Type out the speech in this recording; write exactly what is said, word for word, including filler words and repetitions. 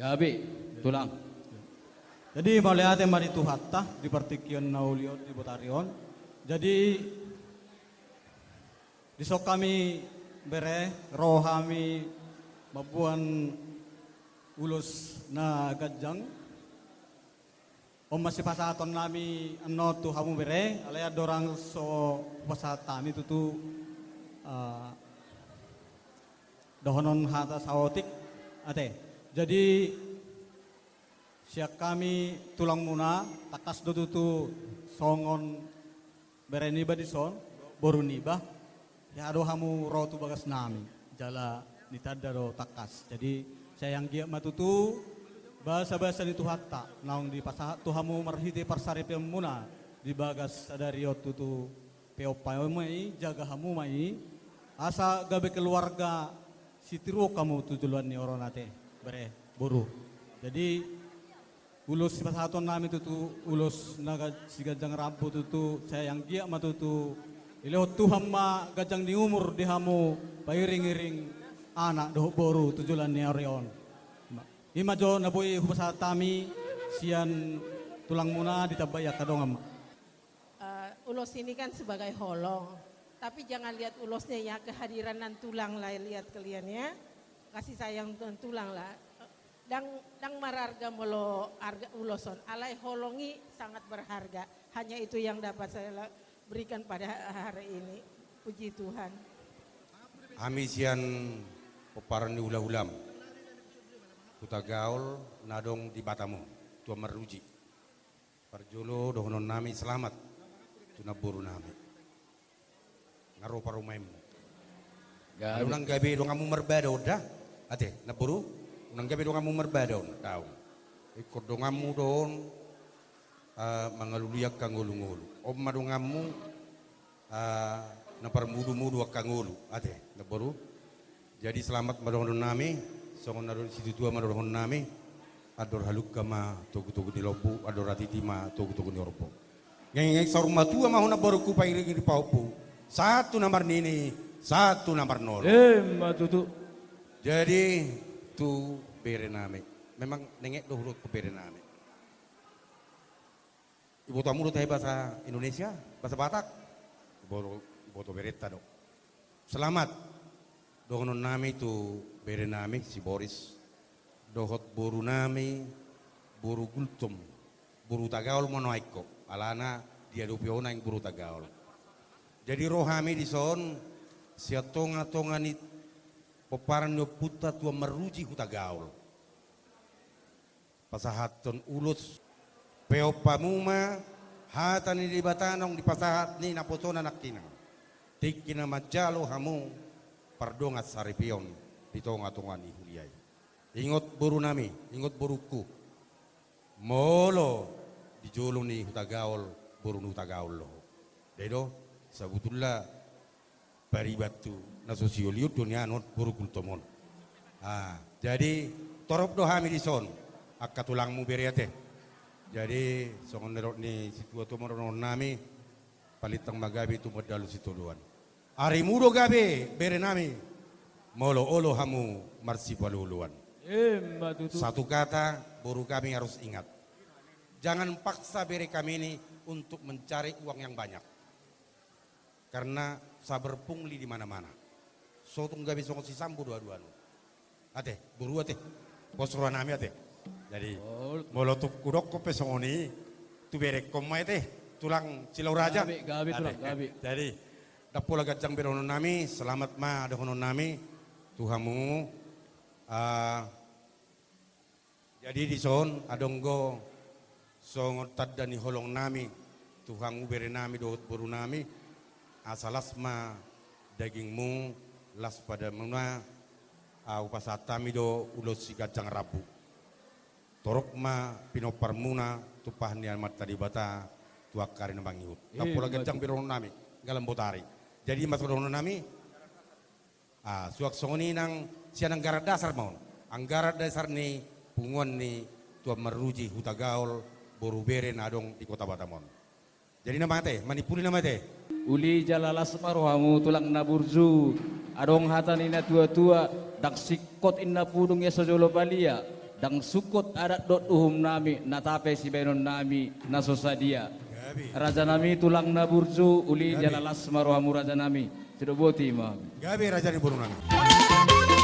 Gabe, tulang. Jadi mauliate ma di Tuhanta di partingkian na uli on di botari on. Jadi dison hami bere, ro hami mamboan ulos na ganjang. On ma sipasahatonnami annon tu hamu bere, alai andorang so hupasahat hami tutu, ah, dohonon hata saotik, ate. Jadi sian hami tulangmuna, tangkas do tutu songon bere niba dison, boru niba, hea do hamu ro tu bagasnami, jala nitanda do tangkas. Jadi sai anggiat ma tutu basabasa ni Tuhanta naung dipasahat tu hamu marhite parsaripeonmuna di bagas sadari on tutu, peop hamu ma i, jaga hamu ma i, asa gabe keluarga sitiruon hamu tu joloan ni ari on, ate, bere, boru. Jadi ulos sipasahatonnami tutu, ulos na ga-, siganjang rambu tutu, sai anggiat ma tutu dilehon Tuhan ma ganjang ni umur di hamu pairing-iring anak dohot boru tu joloan ni ari on. I ma jo na boi hupasahat hami sian tulangmuna, ditambai angka dongan ma. Eh, ulos ini kan sebagai holong, tapi jangan lihat ulosnya ya, kehadiran nantulang lah lihat kalian ya, kasih sayang nantulang lah. Ndang, ndang mararga molo arga ulos on, alai holong i sangat berharga. Hanya itu yang dapat saya la-, berikan pada hari ini. Puji Tuhan. Hami sian pomparan ni hulahulam Hutagaol na adong di Batam on, Tuan Maruji. Parjolo dohononnami selamat tu namborunami. Nga ro parumaenmu. Gabe. Unang gabe donganmu marbadao on da. Ate, namboru, unang gabe donganmu marbadao on, daong. Ingkon donganmu do on, ah, mangalului angka ngolungolu. On ma donganmu, ah, na parmudumudu angka ngolu. Ate, namboru. Jadi selamat ma dohononnami, songon na do ni situatua ma dohononnami, andor halumpang ma togutogu ni lombu, andor hatiti ma togutogu ni horbo. Ngengeng saur matua ma hona borungku, pairing-iring pahompu, sahat tu na marnini, sahat tu na marnono. Emma tutu. Jadi tu berenami. Memang nenget do hudok tu berenami. Iboto hamu do tahe bahasa Indonesia, bahasa Batak? Iboto, iboto berenta do. Selamat dohononnami tu berenami si Boris dohot borunami, boru Gultom, boru Hutagaol ma nuaeng ho, alana diadopi ho nuaeng boru Hutagaol. Jadi ro hami dison sian tongatonga ni pomparan ni ompunta Tuan Maruji Hutagaol. Pasahathon ulos, peop hamu ma hata ni Debata naung dipasahat ni naposona nangkining, tingki na manjalo hamu pardongan saripeon di tongatonga ni huria i. Ingot borunami, ingot borungku, molo di jolo ni Hutagaol, boru ni Hutagaol do ho. Dai do, sabutulna pariban tu na so siolion do nian on, boru Gultom on. Ah, jadi torop do hami dison, angka tulangmu bere ate. Jadi songon na nidok ni situatua ma dohononnami, palintang ma gabe tumundalhon sitadoan. Arimu do gabe berenami, molo olo hamu marsipaolooloan. Emma tutu. Satu kata, boru kami harus ingat. Jangan paksa bere kami ini untuk mencari uang yang banyak. Karena saber pungli di mana-mana. So tung gabe songon si Sambo do haduan on. Ate, boru ate. Pos rohanami ate. Jadi, oh, molo tung hudokkon pe songon i, tu berengkon ma ate, tulang Silau Raja. Gabe, gabe, ate, tulang, gabe. Jadi, ndang pola ganjang be dohononnami, selamat ma dohononnami tu hamu. Ah, Jadi dison adong do songon tanda ni holongnami tu hamu berenami dohot borunami, asa las ma dagingmu, las padamuna, ah, hupasahat hami do ulos siganjang rambu. Torop ma pinomparmuna tumpahon ni Amanta Debata tu angka ari na mangihut. Ndang pola ganjang be dohononnami, nggalan botari. Jadi ma songon dohononnami, ah, suang songon i nang sian anggaran dasar ma on. Anggaran dasar ni punguan ni Tuan Maruji Hutagaol, boru bere na adong di Kota Batam on. Jadi na mate, manimpuli na mate. Uli jala las ma rohamu tulang na burju. Adong hata ni na tuatua, ndang singkot inna pudung ia so jolo palia. Ndang sungkot adat dohot uhum nami, na tape sibahenon nami na so sadia. Gabe. Raja nami tulang na burju, uli jala las ma rohamu raja nami. Sidok boti ma. Gabe raja ni boru nami.